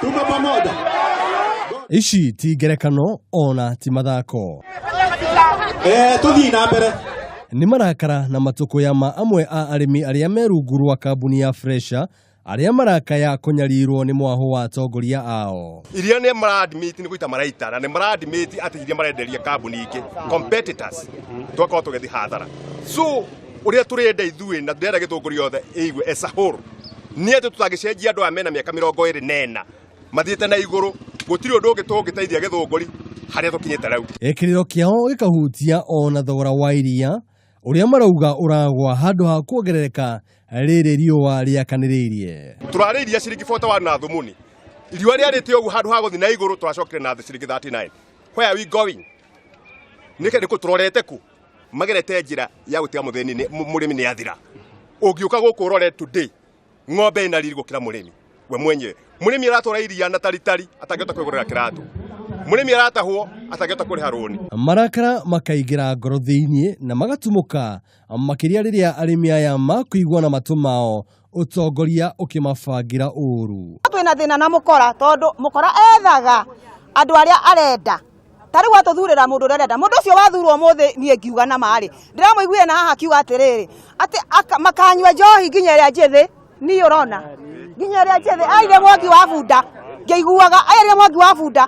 Tuko pamoja. Ici ti ngerekano ona ti mathako. Tuthiĩ na mbere. Nĩ marakara na matũkũya ma amwe a arĩmi arĩa me rungu rwa kambuni ya Fresha arĩa marakaya kũnyarirwo nĩ mwahũ wa atongoria ao. Iria nĩ mara-admit nĩ gũita maraita na nĩ mara-admit atĩ iria marenderia kambuni ingĩ competitors twakorwo tũgĩthiĩ hathara. So ũrĩa tũrenda ithuĩ na ndĩrenda Gĩthũngũri yothe ĩigue as a whole nĩ atĩ tũtangĩcenjia andũ aya mena mĩaka 24 mathiĩte na igũrũ, gũtirĩ ũndũ ũngĩ tũngĩteithia Gĩthũngũri harĩa tũkinyĩte rĩu. Kĩrĩro kĩao gĩkahutia ona thogora wa iria ũrĩa marauga ũragwa handũ ha kuongerereka rĩrĩ riũa rĩakanĩrĩirie. Tũrarĩ iria ciringi 41 na thumuni, riũa rĩarĩte ũguo handũ ha gũthiĩ na igũrũ tũracokire na thĩ ciringi 39. Where are we going? Nĩkĩ nĩkũ tũrorete kũ? Magerete njĩra ya gũtiga mũthĩni mũrĩmi nĩ athira. Ũngĩũka gũkũ ũrore today ng'ombe ĩna riri gũkĩra mũrĩmi we mwenyewe. Mũrĩmi aratwara iria na taritari atangĩhota kwĩgũrĩra kĩratũ, mũrĩmi aratahwo atangĩhota kũrĩha rũni. Marakara makaingĩra ngoro thĩinĩ na magatumũka makĩria rĩrĩa arĩmi aya makũigua na matũ mao ũtongoria ũkĩmabangĩra ũru. Twĩna thĩna na mũkora tondũ mũkora ethaga andũ arĩa arenda. Ta rĩu atũthurĩra mũndũ ũrĩa arenda. Mũndũ ũcio wathurwo ũmũthĩ niĩ ngiuga na marĩ. Ndĩramũiguire na haha akiuga atĩrĩrĩ, atĩ makanyua njohi nginya ĩrĩa njĩthĩ, niĩ ũrona. Nginya ĩrĩa njĩthĩ, aire mwaki wa bunda. Ngĩiguaga aire mwaki wa bunda.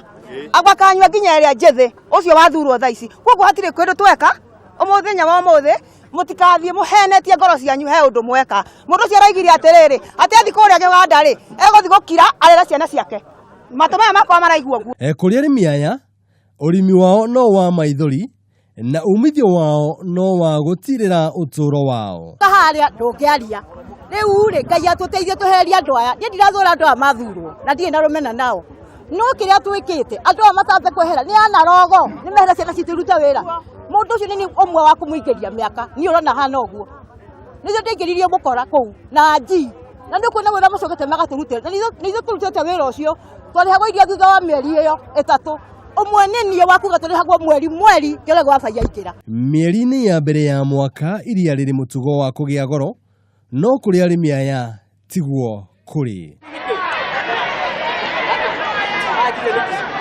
Makanyua nginya ĩrĩa njĩthĩ, ũcio wathurwo thaa ici. Koguo hatirĩ kĩndũ tweka ũmũthenya wa ũmũthĩ, mũtikathiĩ mũhenetie ngoro cianyu he ũndũ mweka. Mũndũ ũcio araigire atĩrĩrĩ, atĩ athiĩ kũrĩa kĩganda rĩ, egũthiĩ gũkira arere ciana ciake. Matũ maya makwa maraigua ũguo. Kũrĩ arĩmi aya, ũrĩmi wao no wa maithori na umithio wao no wa gũtirĩra ũtũũro wao. Harĩa ndũngĩaria. Rĩu rĩ, Ngai atũteithie tũherie andũ aya. Niĩ ndirathũra andũ aya mathurwo na ndirĩ na rũmena nao. No kĩrĩa twĩkĩte, andũ aya matambe kwehera nĩ anarogo, nĩ mehere ciana citũ irute wĩra. Mũndũ ũcio nĩ ũmwe wa kũmũingĩria mĩaka, niĩ ũrona hana ũguo. Nĩcio ndaingĩririe mũkora kũu na nji. Na nĩ ũkuona wĩra macokete magatũrutĩra. Na nĩ ithuĩ tũrutĩte wĩra ũcio. Twarĩhagwo iria thutha wa mĩeri ĩyo ĩtatũ. Ũmwe nĩ niĩ wa kuga tũrĩhagwo mweri mweri kĩrĩa gwa baia ingĩra. Mĩeri-inĩ ya mbere ya mwaka iria rĩrĩ mũtugo wa kũgĩa goro, no kũrĩ arĩmi aya tiguo kũrĩ.